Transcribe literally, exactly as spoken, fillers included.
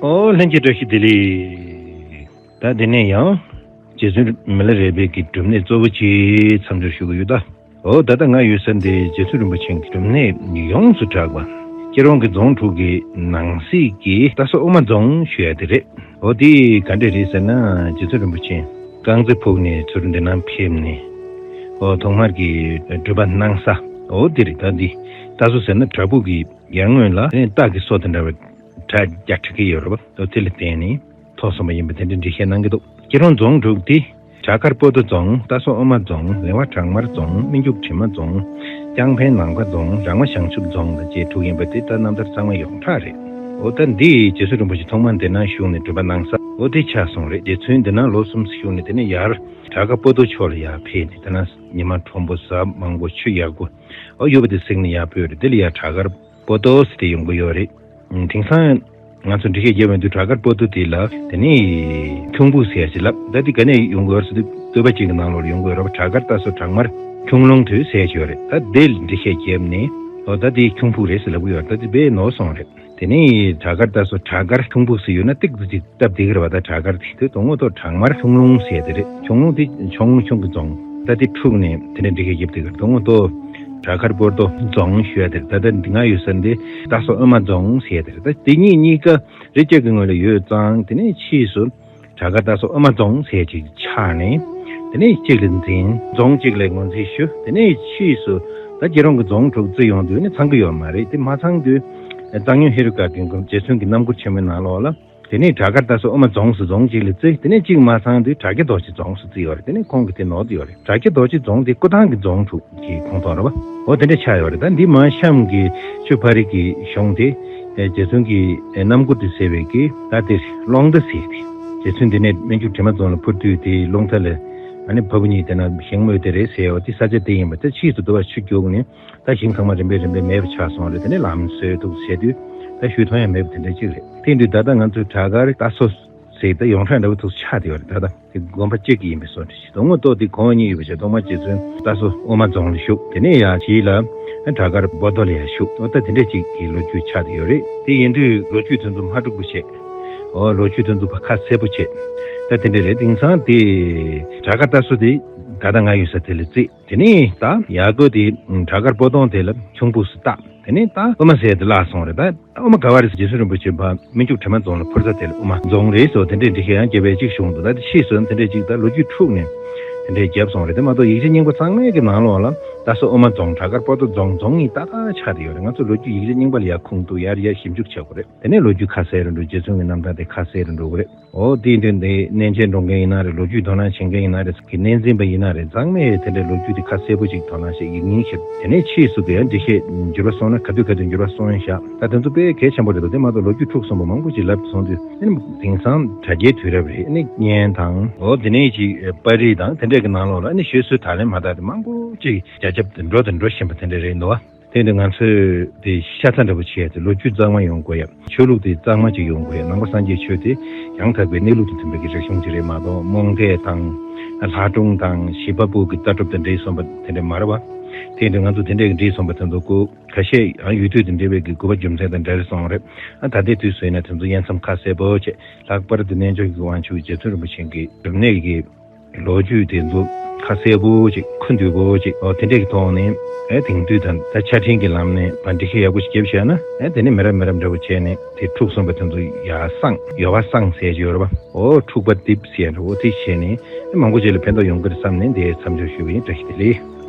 ཨོ་ལྷན་རྒྱས་བཀྲ་ཤིས་བདེ་ལེགས། ད་དེ་ནས་ཡང་རྗེ་བཙུན་མི་ལ་རས་པའི་གི་སྒྲུབ་གནས་གཙོ་བོ་ཅིག་མཚམས་སྦྱོར་ཞུ་གི་ཡོད་ད། ཨོ་ད་ལྟ་ང་ཡོད་ས་འདི་རྗེ་བཙུན་རིན་པོ་ཆེ་གི་སྒྲུབ་གནས་ཡོངས་སུ་གྲགས་པ། སྐྱིད་གྲོང་གི་རྫོང་དྲུག་གི་ནང་གསེས་ཀྱི་རྟ་སོ་ཨོ་མ་རྫོང་ཞུ་ཡ་དེ་རེད། ཨོ་དེ་ག་འདྲས་རེད་ཟེར་ན་རྗེ་བཙུན་རིན་པོ་ཆེ་རྐང་རྩེ་ཕུག་ནས་ཚུར་འདི་ནང་ཕེབས་ནས། ཨོ་ཐོག་མར་གྱི་སྒྲུབ་པ་གནང་ས། ཨོ་དེ་རེད། ད་འདི་རྟ་སོ་ཟེར་ན་བྲག་ཕུག་གི་ཡར་ངོས་ལ་ནི་སྟག་གི་སོ་དང་འདྲ་བའི་བྲག་རྒྱ་གྲགས་ཀྱི་ཡོད་རེད་པ། ཨོ་དེ་ལ་བརྟེན་ནས་ཐོགས་སོང་བ་ཡིན་པ་དེ་འདྲ་འགྲེལ་བཤད་གནང་གི་འདུག་སྐྱིད་གྲོང་རྫོང་དྲུག་དེ། བྲག་དཀར་པོ་ཏོ་རྫོང་། རྟ་སོ་ཨོ་མ་རྫོང་། ལེ་བ་བྲག་དམར་རྫོང་། སྨིན་འཇུག་དྲི་མ་རྫོང་། ལྕང་ཕན་ནམ་མཁའ་རྫོང་། ར་ང་བྱང་ཆུབ་རྫོང་དང་བཅས་དྲུག་ཡིན་པ་དེ་ད་རྣམ་ཐར་ཚང་མ་ཡོངས་གྲགས་རེད། ཨོ་ད་འདི་རྗེ་བཙུན་རིན་པོ་ཆེ་ཐོག་མར་འདི་ན་བཞུགས་ནས་སྒྲུབ་པ་གནང་ས་ཨོ་དེ་ཆགས་སོང་རེད། རྗེ་བཙུན་འདི་ན་ལོ་གསུམ་བཞུགས་ནས་དེ་ནས་ཡར་བྲག་དཀར་པོ་ཏོ་ཕྱོགས་ལ་ཡར་ཕེབས་ནས་དེ་ན་ཉི་མ་དྲོན་པོ་གཟའ་མང་པོ་ཆུ་ཡག་པོ་ཨོ་ཡོད་པ་དེ་གཟིགས་ནས་ཡར་བོད་རེད། དེ་ལ་ཡར་བྲག་དཀར་པོ་ཏོ་ཟེར་ཏེ་ཡོང་གི་ཡོད་རེད། དེང་སང་ང་ཚོ་འགྲེལ་བཤད་བརྒྱབ་པའི་དུས་བྲག་དཀར་པོ་ཏོ་དེ་ལ་དེ་ནས་ཁྱུང་པུ་ཟེར་ཞིག་ལབ། ད་དེ་ག་ནས་ཡོང་གི་ཡོད་ཟེར་དུས་བསྟོད་པ་ཅིག་གི་ནང་ལོགས་ཡོང་གི་ཡོད་རེད་པ། བྲག་དཀར་རྟ་སོ་བྲག་དམར་ཁྱུང་ལུང་དུ་ཟེར་ཞིག་ཡོད་རེད། ད་དེ་ལ་འགྲེལ་བཤད་བརྒྱབ་ནས་ཨོ་ད་དེ་ཁྱུང་པུ་རེད་ཟེར་ལབ་གི་ཡོད་རེད། ད་དེ་དཔེ་ནོར་སོང་རེད། དེ་ནས་བྲག་དཀར་རྟ་སོ་བྲག་དཀར་ཁྱུང་པུ་ཟེར་ཡོད་ན་ཏིག་ཏུ་ཅིག་སྟབས་བདེ་གི་རེད་པ། ད་བྲག་དཀར་དེ་དུས་དོན་དངོས་ཐོག་བྲག་དམར་ཁྱུང་ལུང་ཟེར་དེ་རེད། ཁྱུང་ལུང་དེ་ཁྱུང་ལུང་ཁྱུང་གི་རྫོང་། ད་དེ་འཁྲུགས་ནས་དེ་འདྲ་འགྲེལ་བཤད་བརྒྱབ་དེ་གར་དོན་དངོས་ཐོག་བྲག་དཀར་པོ་ཏོ་རྫོང་ཞུ་ཡ་དེ་རེད། ད་ལྟ་འདི་ང་ཡོད་ས་འདི་རྟ་སོ་ཨོ་མ་རྫོང་ཟེར་ཡ་དེ་རེད། ད་དེ་གཉིས་གཉིས་ཀ་རི་སྐྱེས་ཀྱི་ངོས་ལ་ཡོད་ཙང་དེ་ནས་ཕྱིས་སུ་བྲག་དཀར་རྟ་སོ་ཨོ་མ་རྫོང་ཟེར་ཅིག་ཆགས་ནས་དེ་ནས་གཅིག་ལ་འཛིན་རྫོང་གཅིག་ལ་ངོས་འཛིན་ཞུ། དེ་ནས་ཕྱིས་སུ་ད་སྐྱིད་གྲོང་གི་རྫོང་དྲུག་བརྩི་ཡོང་དུས་ནི་ཚང་གི་ཡོད་མ་རེད། དེ་མ་ཚང་དུས་གཙང་སྨྱོན་ཧེ་རུ་ཀ་གི་རྗེ་བཙུན་གྱི་རྣམ་མགུར་ཆེན་མོའི་ནང་ལོགས་ལ། དེ་ནས་བྲག་དཀར་རྟ་སོ་ཨོ་མ་རྫོང་ཟེར་རྫོང་གཅིག་ལ་བརྩི། དེ་ནས་གཅིག་མ་ཚང་དུས་བྲག་རྒྱ་རྡོ་རྗེ་རྫོང་ཟེར་བརྩི་ཡོད་རེད། དེ་ནས་ཁོང་གིས་དེ་ནོར་བསྡད་ཡོད་རེད། བྲག་རྒྱ་རྡོ་རྗེ་རྫོང་དེ་སྐུ་ཐང་གི་རྫོང་དྲུག་གི་ཁོངས་གཏོགས་རེད་པ། འོ་དེ་འདྲ་ཆགས་ཡོད་རེད། ད་འདི་མ་གཤམ་གྱི་ཆུ་ཕ་རི་གི་གཞུང་དེ་རྗེ་བཙུན་གྱི་རྣམ་མགུར་དུ་གསལ་བའི་གི་ད་དེ་རླུང་རྟ་ཟེར་དེ། རྗེ་བཙུན་འདི་ནས་སྨིན་འཇུག་དྲི་མ་རྫོང་ལ་འཕུར་དུས་དེ་རླུང་རྟ་ལ་ཨ་ནི་ཕ་བུ་གཉིས་དེ་ན་ཞིང་རྨོས་དེ་རེད་ཟེར་ཡོད་དེ་ས་ཆ་དེ་ཡིན་པ། ད་ཕྱིས་སུ་དུ་བ་ཆུ་རྒྱུག་ནས། ད་ཞིང་ཚང་མ་རིམ་པས་རིམ་པས་མེད་པ་ཆགས་སོང་རེད། དེ་ནས་ལམ་བཟོས་འདུག་བྱས་དུས་ད་ཤུལ་མཐོང་ཡང་མེད་པ་དེ་འདྲ་ཅིག་རེད། དེ་དུས་ད་ལྟ་ང་ཚོའི་བྲག་དཀར་རྟ་སོ་ཟེར་ད་ཡོངས་གྲགས་འདྲ་བོ་ཐུག་ཆགས་བསྡད་ཡོད་རེད། ད་ལྟ་དེ་དགོན་པ་གཅིག་གི་ཡིན་པའི་བཟོ་འདྲ་ཞིག་དོན་དངོས་ཐོག་དེ་གོང་གཉིས་ཡོད་པ་བྱས་ཐོག་མར་རྗེ་བཙུན་རྟ་སོ་ཨོ་མ་རྫོང་ལ་བཞུགས། དེ་ནས་ཡང་རྗེས་ལ་བྲག་དཀར་པོ་ཏོ་ལ་ཡང་བཞུགས། འོ་ད་དེ་འདྲ་ཅིག་གི་ལོ་རྒྱུས་ཆགས་བསྡད་ཡོད་རེད། དེ་ཡིན་དུས་ལོ་རྒྱུས་དེ་ཚོ་མ་འགྲིག་པོ་བྱས། འོ་ལོ་རྒྱུས་དེ་ཚོ་ཁ་གསལ་པོ་བྱས། ད་དེ་འདྲ་རེད། དེང་སང་དེ་བྲག་དཀར་རྟ་སོ་དེ་ད་ལྟ་ང་ཡོད་ས་དེ་ལ་བརྩིས། དེ་ནས་ད་ཡར་སྐོར་དེ་བྲག་དཀར་པོ་ཏོ་དེ་ལ་ཁྱུང་པུ་ཟེར་བཏགས། དེ་ནས་ད་ཨོ་མ་ཟེར་དེ་བརླག་སོང་རེད། ད་ཨོ་མ་ག་བ་རེད་ཟེར་རྗེ་བཙུན་རིན་པོ་ཆེ་ཕར་སྨིན་འཇུག་དྲི་མ་རྫོང་ལ་འཕུར་ས་དེ་ལ་ཨོ་མ་རྫོང་རེད་ཟེར་བ་དེ་འདྲའི་འགྲེལ་བཤད་ཡང་རྒྱབ་པའི་གཅིག་བྱུང་འདུག་ད་དེ་ཕྱིས་སུ་དེ་འདྲའི་གཅིག་ད་ལོ་རྒྱུས་འཁྲུགས་ནས་དེ་འདྲའི་བརྒྱབ་སོང་རེད། དེ་མ་གཏོགས་ཡིག་ཆ་རྙིང་པ་ཚང་མའི་གི་ནང་ལོགས་ལ་རྟ་སོ་ཨོ་མ་རྫོང་བྲག་དཀར་པོ་ཏོ་རྫོང་རྫོང་གཉིས་ཏག་ཏག་ཆགས་བསྡད་ཡོད་རེད། ང་ཚོ་ལོ་རྒྱུས་ཡིག་ཆ་རྙིང་པ་ལ་ཡར་ཁུངས་གཏུགས་ཡར་ཡར་ཞིབ་འཇུག་བྱེད་དགོས་རེད། དེ་ནས་ལོ་རྒྱུས་ཁ་གསལ་རུ་འགྲོ། རྗེ་བཙུན་གྱི་རྣམ་ཐར་དེ་ཁ་གསལ་རུ་འགྲོ་གི་རེད། འོ་དེ་དུས་འདི་གནས་མཇལ་འགྲོ་མཁན་ཡིན་ན་རེད། ལོ་རྒྱུས་དོ་སྣང་བྱེད་མཁན་ཡིན་ན་རེད། གི་གནས་འཛིན་པ་ཡིན་ན་རེད། ཚང་མས་དེ་འདྲའི་ལོ་རྒྱུས་དེ་ཁ་གསལ་པོ་ཅིག་དོ་སྣང་བྱེད། ཡིག་རྙིང་ཞིབ། དེ་ནས་ཕྱིས་སུ་གི་ཡང་འགྲེལ་བཤད་འགྱུར་བ་སོང་ན་ག་དུས་ག་དུས་འགྱུར་བ་སོང་ཡིན་ཤག་ད་དེ་ཚོ་དཔེ་གལ་ཆེན་པོ་རེད་འདུག་དེ་མ་གཏོགས་ལོ་རྒྱུས་འཁྲུགས་སོང་བ་མང་པོ་ཅིག་ལབ་སོང་དུས་ཨ་ནི་དེང་སང་དྲ་རྒྱའི་དུས་རབས་རེད། ཨ་ནི་བརྙན་དང་འོ་དེ་ནས་ཅིག་པར་རིས་དང་དེ་འདྲས་ཀྱི་ནང་ལོགས་ལ་ཨ་ནི་ཤོད་སྲོལ་ད་ལན་མ་དག་དེ་མང་པོ་ཅིག་རྒྱ་ཁྱབ་ཏུ་འགྲོ་དང་འགྲོ་བཞིན་པ་དེ་འདྲ་རེད་འདུག་ཨ། དེ་འདི་ང་ཚོས་དེ་ཤ་ཚ་འདྲ་པོ་བྱས་ཏེ་ལོ་རྒྱུས་གཙང་མ་ཡོང་དགོས་ཡ། ཆོས་ལུགས་དེ་གཙང་མ་ཅིག་ཡོང་དགོས་ཡ། ནང་པ་སངས་རྒྱས་ཆོས་དེ་ཡང་དག་པའི་གནས་ལུགས་དང་མཐུན་པའི་གི་རིག་གཞུང་ཅིག་རེད་མ་གཏོགས་རྨོངས་དད་དང་ལྷ་སྒྲུང་དང་བྱིས་པ་པོ་གི་ལྟ་གྲུབ་དང་འདྲེས་སོང་བ་དེ་འདྲ་མ་རེད་བ། དེ་འདི་ང་ཚོ་དེ་འདྲའི་གི་འདྲེས་སོང་བ་དེ་ཚོ་ཀོ་ཁ་ཤས་ཡང་ཡུལ་དུས་དང་འབྲེལ་བའི་གི་དགོས་པ་རྒྱུ་མཚན་དང་འབྲེལ་སོང་རེད། ཨ་ད་ལྟའི་དུས་སུ་ཡིན་ན་དེ་ཚོ་དབྱེ་མཚམས་ཁ་གསལ་པོ་བྱས། ལྷག་པར་དུ་རྣལ་འབྱོར་གྱི་དབང་ཕྱུག་རྗེ་བཙུན་རིན་པོ་ཆེ་གི་སྒྲུབ་གནས་ཀྱི་ལོ་རྒྱུས་དེ་ཚོ་ཁ་གསལ་པོ་ཅིག་ཁུ་འདུས་པོ་ཅིག་འོ་དེ་འདྲས་ཀྱི་ཐོག་ནས་ཨེ་དེང་དུས་དང་ད་ཆ་འཕྲིན་གྱི་ལམ་ནས་ཕར་འགྲེལ་བཤད་ཡག་པོ་ཞིག་བརྒྱབ་བཞག་ན་ཨེ་དེ་ནས་མི་རབས་མི་རབས་འདྲ་པོ་བྱས་ནས་དེ་འཁྲུགས་སོང་བ་དེ་ཚོ་ཡར་སངས་ཡོ་ག་སངས་ཟེར་གྱི་ཡོད་རེད་པ། འོ་འཁྲུག་པ་རྡིབ་ཟེར་འདྲ་བོ་དེ་བྱས་ནས་ཨེ་མང་པོ་ཅིག་ལ་ཕན་ཐོགས་ཡོང་གི་རེད་བསམ་ནས་འདི་མཚམས་འཇོག་ཞུས་པ་ཡིན། བཀྲ་ཤིས་བདེ་ལེགས།